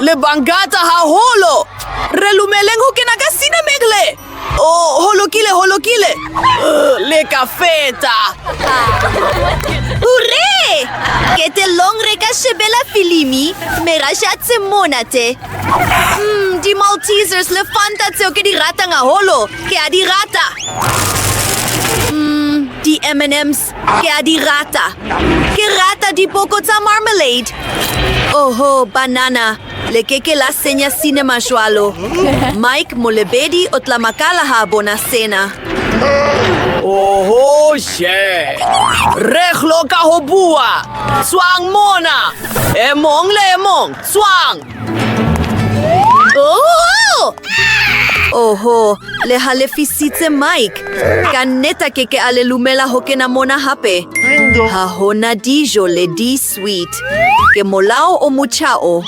Le bangata haholo. Re lumeleng ho kena ka sinemeng le. Oh, ho lokile, ho lokile. Le ka feta. Hore! Qetellong re ka shebela filimi mme ra ja tse monate. Di-Maltesers le Fanta tseo ke di ratang haholo. Ke a di rata. Di-M&M's ke a di rata. Ke rata dipoko tsa marmalade. Oho, banana. Le ke ke la senya cinema jwalo. Mike molebedi o tla makala ha a bona sena. Oho, she. Re hloka ho bua. Tswang mona. E mong le e mong. Tswang. Oho! Oho, le halefisitse Mike. Ka nnete ke ke a le lumela ho kena mona hape. Ha hona dijo le di-sweet. Ke molao o motjha o.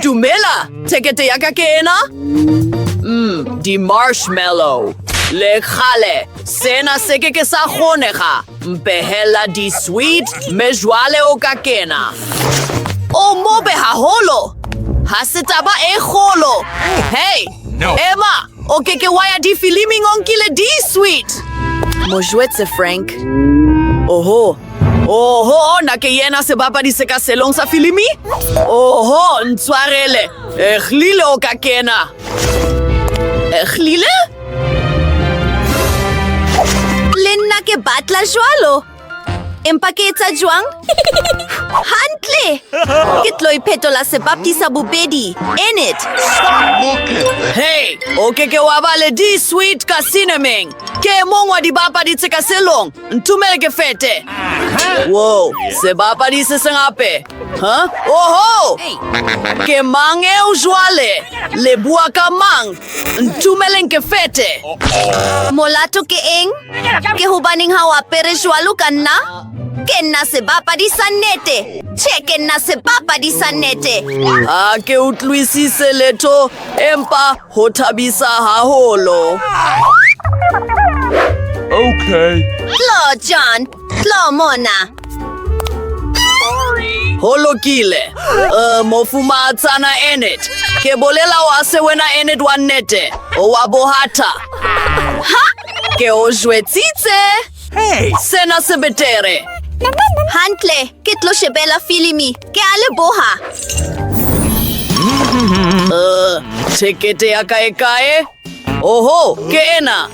Dumela, tekete ya ka ke ena? Di-marshmallow. Le kgale, sena se ke ke sa kgonega. Mpehela di-sweet, mme jwale o ka kena. O mobe haholo. Ha se taba e kgolo. Hey, No. Emma, o ke ke wa ya difiliming o nkile di-sweet. Mo jwetse, Frank. Oho, oho, na ke yena sebapadi se ka selong sa filimi? Oho, ntshwarele. Ehlile o ka kena. Ehlile? Le nna ke batla jwalo. Empa ke etsa jwang? Hantle! Ke tlo iphetola sebapadi sa bobedi. Enid. Hey, o ke ke wa ba le di-sweet ka cinemeng. Ke e mong wa dibapadi tse ka selong. Ntumele ke fete. Wow, sebapadi se seng hape. Huh? Oho! Ke mang eo jwale? Le bua ka mang? Ntumeleng ke fete. Molato ke eng? Ke hobaneng ha o apere jwalo ka nna? Ke nna sebapadi sa nnete. Tjhe, ke nna sebapadi sa nnete. Ha ke utlwisise letho, empa ho thabisa haholo. Okay. Tlo, John. Tlo mona. Ho lokile. Mofumahatsana Enid. Ke bolela wa se wena Enid wa nnete. O wa bohata. Ha! Ke o jwetsitse. Hey! Sena se betere. Hantle, ke tlo shebela filimi. Ke a leboha. Tekete ya ka e kae? Oho, ke ena.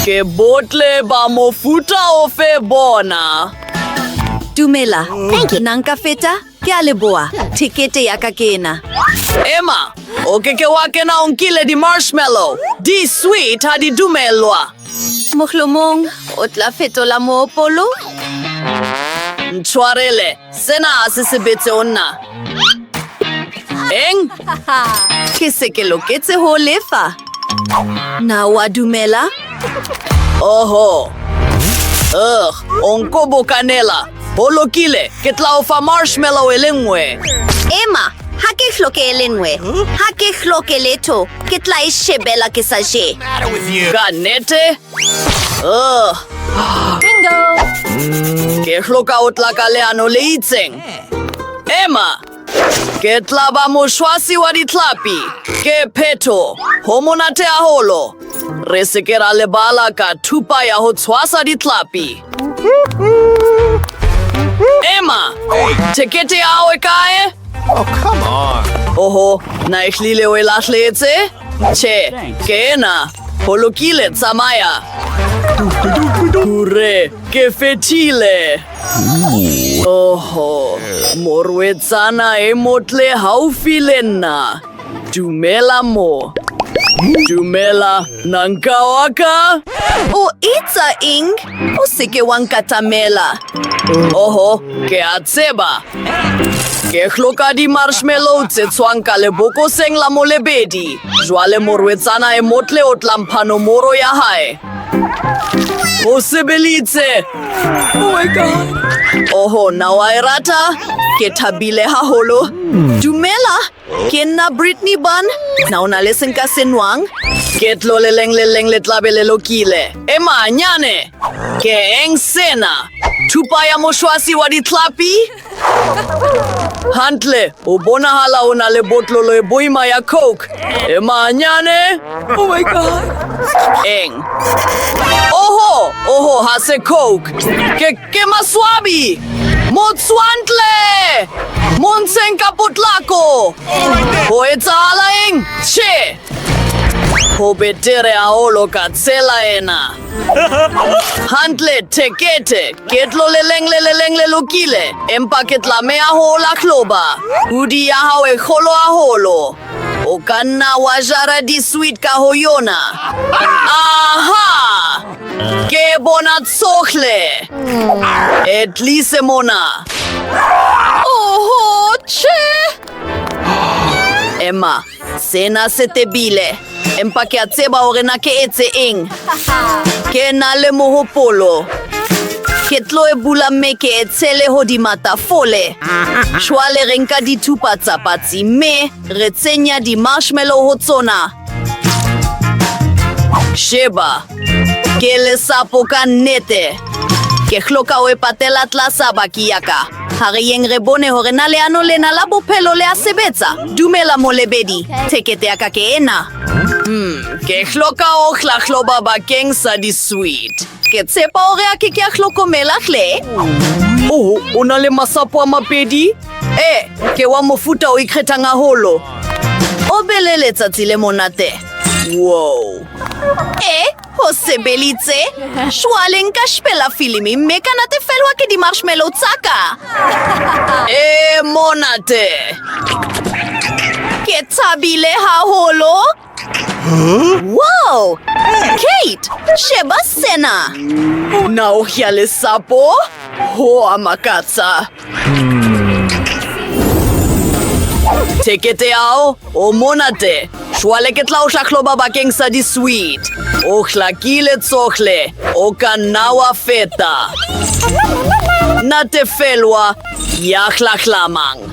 Ke botle ba mofuta ofe bona. Dumela. Thank you. Na nka feta? Ke a leboha. Tekete ya ka ke ena. Emma, o ke ke wa kena o nkile di-marshmallow. Di-sweet ha di dumellwa. Mohlomong o tla fetola mohopolo? Ntshwarele, sena ha se sebetse ho nna. Eng? Ke se ke loketse ho lefa. Na wa dumela? Oho. Ugh, o nkobokanela. Ho lokile, ke tla o fa marshmallow e le nngwe. Emma, ha ke hloke e le nngwe. Ha ke hloke letho. Ke tla e shebela ke sa je. Ka nnete? Ugh. Bingo! Ke hloka ho tla ka leano le itseng. Emma, ke tla ba moshwasi wa ditlhapi. Ke phetho. Ho monate haholo. Re se ke ra lebala ka thupa ya ho tshwasa ditlhapi. Emma, tekete ya hao e kae? Oh, come on. Oho, na ehlile o e lahlehetse? Tjhe, ke ena. Ho lokile, tsamaya. Hore, ke fetile. Oho, morwetsana e motle haufi le nna. Dumela mo. Dumela, nanka wa ka. O etsa eng? O se ke wa nkatamela. Oho, ke a tseba. Ke hloka di-marshmallow tse tswang ka lebokoseng la molebedi. Jwale morwetsana e motle o tla mpha nomoro ya hae. O sebelitse. Oh my God. Oho, na wa e rata? Ke thabile haholo. Dumela, ke nna Britney Bunn. Na o na le se nka se nwang? Ke tlo le leng le leng le tla be le lokile. Ema, nyane. Ke eng sena? Thupa ya moshwasi wa ditlhapi? Hantle, o bonahala o na le botlolo e boima ya Coke. E manyane. Oh my God. Eng. Oho, oho, ha se Coke. Ke, ke maswabi. Motswantle! Montsheng ka potlako. Ho etsahala eng? Tjhe. Ho betere haholo ka tsela ena. Hantle, thekethe, ke tlo le leng le le leng le lokile, empa ke tlameha ho o lahloba. Pudi ya hao e kgolo haholo. O ka nna wa jara di-sweet ka ho yona. Aha! Ke bona tsohle. E tlise mona. Oho, tjhe! Emma, sena se tebile. Empa ke a tseba hore na ke etse eng. Ke na le mohopolo. Ke tlo e bula mme ke e tshele hodima tafole. Jwale re nka dithupa tsa patsi mme re tsenya di-marshmallow ho tsona. Sheba, ke lesapo ka nnete. Ke hloka ho e patela tlasa baki ya ka. Ha re yeng re bone hore na leano lena la bophelo le a sebetsa. Dumela molebedi, thekete ya ka ke ena. Ke hloka ho hlahloba bakeng sa di-sweet. Ke tshepa hore a ke ke a hlokomela hle. Oh, o na le masapo a mabedi? Eh, ke wa mofuta o ikgethang haholo. O be le letsatsi le monate. Wow. E, ho sebelitse. Jwale nka shpela filimi mme ka natefelwa ke di-marshmallow tsa ka. E monate. Ke thabile haholo. Wow! Kate, sheba sena. Na o ja lesapo? Ho a makatsa. Thekete ya hao, o monate. Jwale ke tla o hlahloba bakeng sa di-sweet. O hlakile tsohle, o ka nna wa feta. Natefelwa ya hlahlamang.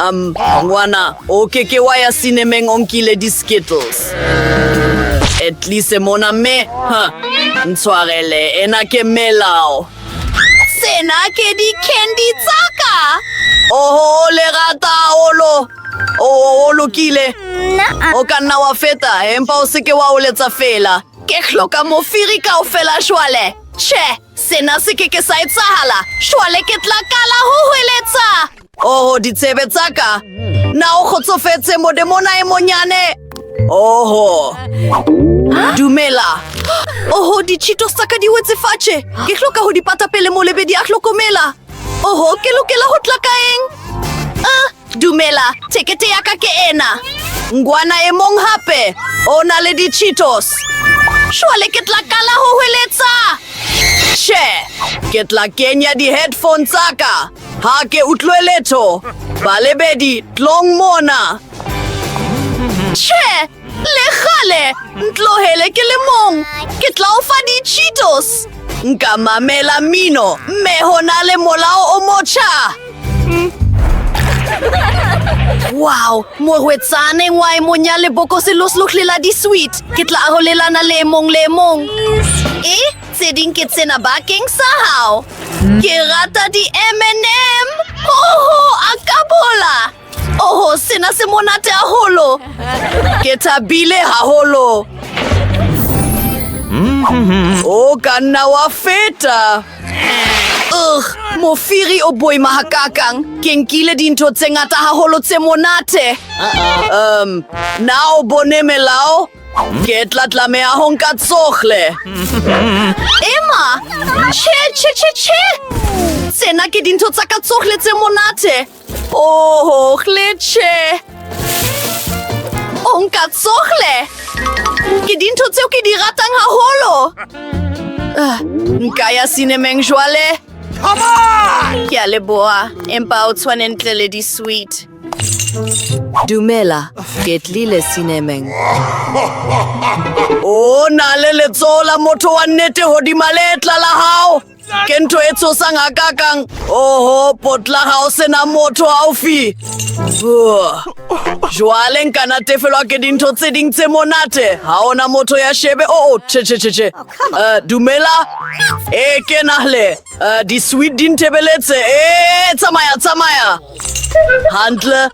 Ngwana, o ke ke wa ya sinemeng o nkile di-Skittles. E tlise mona mme, ha, ntshwarele, ena ke melao. Tsena ke di-candy tsa ka. Oho, le rata haholo. O, o lokile. O ka nna wa feta, empa o se ke wa o letsa feela. Ke hloka mofiri kaofela jwale. Tjhe, sena se ke ke sa etsahala. Jwale ke tla qala ho hweletsa. Oho, ditsebe tsa ka. Na o kgotsofetse modemona e monyane? Oho. Dumela. Oho, di-Cheetos tsa ka di wetse fatshe. Ke hloka ho di pata pele molebedi a hlokomela. Oho, ke lokela ho tla ka eng? Ah, dumela, thekete ya ka ke ena. Ngwana e mong hape, o na le di-Cheetos. Jwale ke tla qala ho hweletsa. Tjhe, ke tla kenya di-headphone tsa ka. Ha ke utlwe letho. Balebedi, tlong mona. Tjhe, le kgale, ntlohele ke le mong. Ke tla o fa di-Cheetos. Nka mamela mmino, mme ho na le molao o motjha. Wow, morwetsane wa e mong ya lebokose lohle la di-sweet. Ke tla arolelana le e mong le e mong. E, tse ding ke tsena bakeng sa hao. Ke rata di-M&M. Oho, a ka bola. Oho, sena se monate haholo. Ke thabile haholo. O ka nna wa feta. Ugh, mofiri o boima hakakang. Ke nkile dintho tse ngata haholo tse monate. Na o bone melao? Ke tla tlameha ho nka tsohle. Emma, tjhe, tjhe, tjhe, tjhe. Tsena ke dintho tsa ka tsohle tse monate. Oho, hle tjhe. O nka tsohle. Ke dintho tseo ke di ratang haholo. Nka ya sinemeng jwale? Come on! Ke a leboha, empa o tshwane ntle le di-sweet. Dumela, ke tlile sinemeng. O na le letsoho la motho wa nnete hodima lehetla la hao. Ke ntho e tshosang hakakang. Oho, potla ha o sena motho haufi. Jwale nka natefelwa ke dintho tse ding tse monate. Ha ona motho ya shebe. Oh, oh, che che che che. Dumela. E ke nahle. Di-sweet di ntebeletse. E tsamaya tsamaya. Hantle.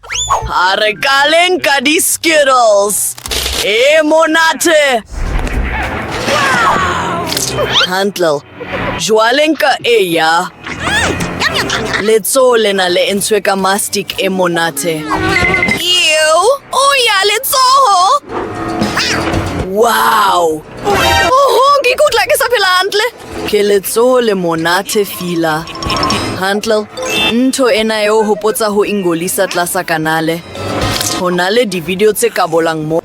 Ha re kaleng ka di-Skittles. E monate. Hantle. Jwale nka eya. Letsoho lena le entswe ka mastic e monate. Ew! O ya letsoho! Wow! Oho, ke ikutlwa ke sa phela hantle. Ke letsoho le monate fila. Hantle, ntho ena e o hopotsa ho ingolisa tlasa kanale. Ho na le di-video tse ka bolang mo.